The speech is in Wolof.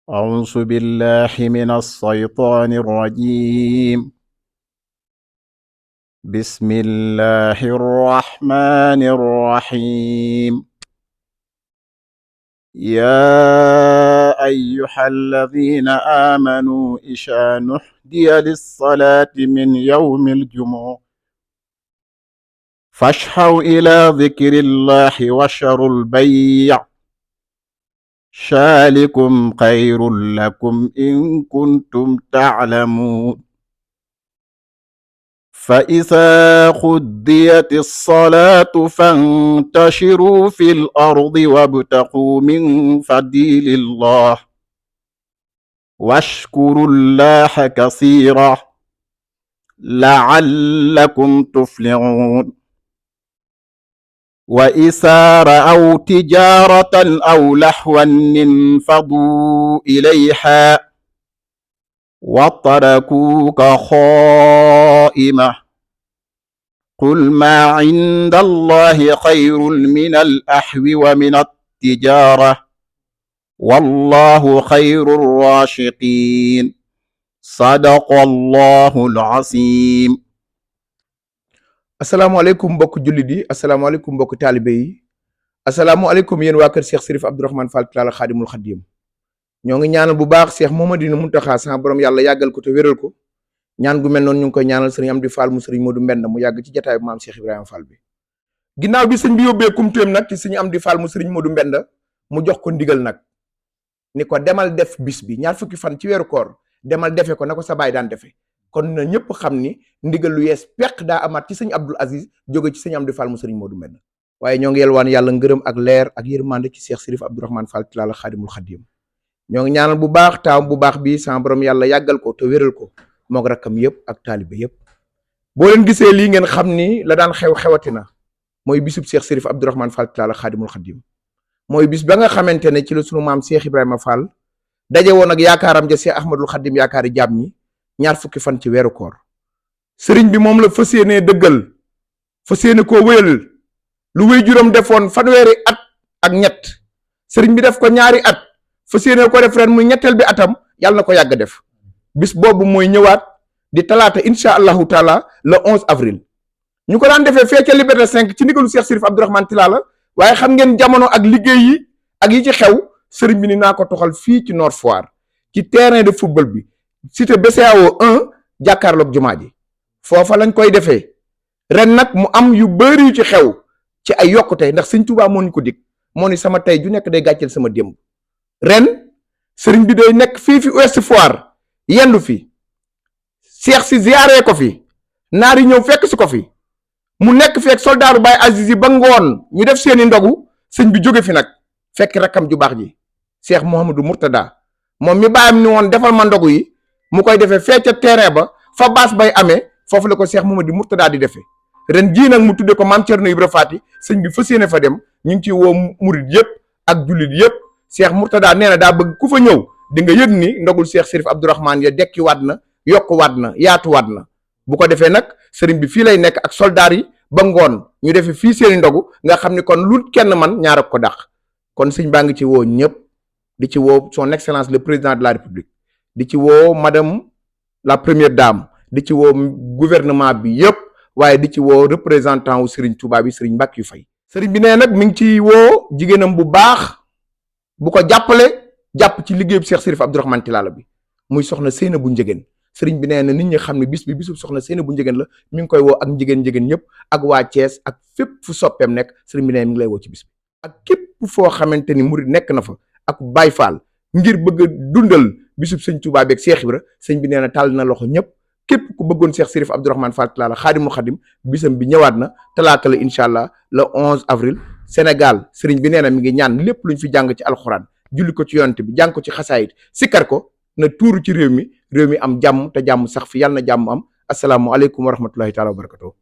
أعوذ بالله من الشيطان الرجيم. بسم الله الرحمن الرحيم. يا أيها الذين آمنوا إذا نودي للصلاة من يوم الجمعة فاسعوا إلى ذكر الله وذروا البيع ذلكم خير لكم إن كنتم تعلمون. فإذا قضيت الصلاة فانتشروا في الأرض وابتغوا من فضل الله واشكروا الله كثيرا لعلكم تفلحون. وإذا رأوا تجارة أو لهوا انفضوا إليها وتركوك خائمة قل ما عند الله خير من اللهو ومن التجارة والله خير الراشقين. صدق الله العظيم. asalaamaaleykum mbokk jullit yi asalaamaaleykum mbokk taalibe yi asalaamaaleykum yéen waa kër Cheikh Chérif Abdourahmane Fall Tilala Xaadimul Xaadim ñoo ngi ñaanal bu baax Cheikh Mouhamadoul Mountakha sa borom yàlla yàggal ko te wéral ko. ñaan gu mel noonu ñu ngi koy ñaanal sëriñ Amdi Fall mu sëriñ Modou Mbenda mu yàgg ci jataay bu maam Cheikh Ibrahima Fall bi. ginnaaw bi sëñ bi yóbbee kumtéem nag ci sëriñ Amdi Fall mu sëriñ Modou Mbenda mu jox ko ndigal nag ni ko demal def bis bi ñaar fukki fan ci weeru koor demal defe ko na ko sa baay daan defe. kon na ñëpp xam ni ndigal lu yees peq daa amaat ci sëñ Abdoul Aziz jóge ci sëñ Amdi Fall mu sëriñ Modou Mbenda. waaye ñoo ngi yelwaan yàlla ngërëm ak leer ak yërmande ci Cheikh Chérif Abdourahmane Fall Tilala Xaadimul Xaadim. ñoo ngi ñaanal bu baax taam bu baax bi sa borom yàlla yàggal ko te wéral ko moog rakkam yëpp ak taalibe yëpp. boo leen gisee lii ngeen xam ni la daan xewati na mooy bisub Cheikh Chérif Abdourahmane Fall Tilala Xaadimul Xaadim. mooy bis ba nga xamante ne ci la sunu maam Cheikh Ibrahima Fall daje woon ak yaakaaram ja Cheikh Ahmadul Xaadim yaakaari jaam ñi ñaar fukki fan ci weeru koor. sëriñ bi moom la fas yéenee dëggal fas yéene koo wéyal lu wéy juróom defoon fanweeri at ak ñett sëriñ bi def ko ñaari at fas yéene ko def ren muy ñetteel bi atam yàlla na ko yàgg def. bis boobu mooy ñëwaat di talaata incha allahu taala le 11 avril. ñu ko daan defee fee ca Liberté 5 ci ndigalu Cheikh Chérif Abdourahmane Tilala waaye xam ngeen jamono ak liggéey yi ak yi ci xew sëriñ bi ni naa ko toxal fii ci Nord Foire ci terrain de football bi cité BCEAO 1 jàkkaarloog jumaa ji foofa lañ koy defee. ren nag mu am yu bëri yu ci xew ci ay yokkute ndax sëñ Tuubaa moo ñu ko dig moo ni sama tey ju nekk day gàcceel sama démb. ren sëriñ bi day nekk fii fi Ouest Foire yendu fi seex si ziyaaree ko fi naar yi ñëw fekk si ko fi mu nekk fekk soldaaru Baye Aziz yi ba ngoon ñu def seeni ndogu sëñ bi jóge fi nag fekk rakkam ju baax ji Cheikh Mouhamadou Mourtada moom mi bàyyam ni woon defal ma ndogu yi mu koy defee fee ca terrain ba fa baas bay amee foofu la ko Cheikh Mouhamadou Mourtada di defee. ren jii nag mu tudde ko maam Thierno Ibra Faty sëñ bi fas yéene fa dem ñu ngi ciy woo murit yëpp ak jullit yëpp. Cheikh Mourtada nee na daa bëgg ku fa ñëw di nga yëg ni ndogul Cheikh Chérif Abdourahmane ya dekki waat na yokku waat na yaatu waat na. bu ko defee nag sëriñ bi fii lay nekk ak soldaar yi ba ngoon ñu defee fii seeni ndogu nga xam ni kon lu kenn man ñaar ak ko dàq. kon sëñ baa ngi ci woo ñëpp di ci woo son excellence le président de la république di ci woo madame la première dame di ci woo gouvernement bi yëpp waaye di ci woo représentant wu Serigne Touba bi Serigne Mbacke yu fay. sëriñ bi nee nag mi ngi ci woo jigéenam bu baax bu ko jàpp ci liggéeyu Cheikh Chérif Abdourahmane Tilala bi muy soxna Seynabou Ndiéguène sëriñ bi nee na nit ñi xam ne bis bi bisub soxna Seynabou Ndiéguène la mi ngi koy woo ak njigéen ñëpp ak waa Thiès ak fépp fu soppeem nekk sëriñ bi nee mi ngi lay woo ci bis bi ak képp foo xamante ni murid nekk na fa ak Baye Fall ngir bëgg a dundal bisub sëñ Touba beeg Cheikh Ibra sëñ bi nee na tàll na loxo ñëpp képp ku bëggoon Cheikh Chérif Abdourahmane Fall Tilala Xaadimul Xaadim bisam bi ñëwaat na talaata la incha allah le 11 avril Sénégal sëriñ bi nee na mi ngi ñaan lépp luñ fi jàng ci alxuraan julli ko ci yonent bi jàng ko ci xasaayit sikkar ko na tuuru ci réew mi am jàmm te jàmm sax fi yàlla na jàmm am asalaamualeykum wa rahmatullahi taala wa barakatuh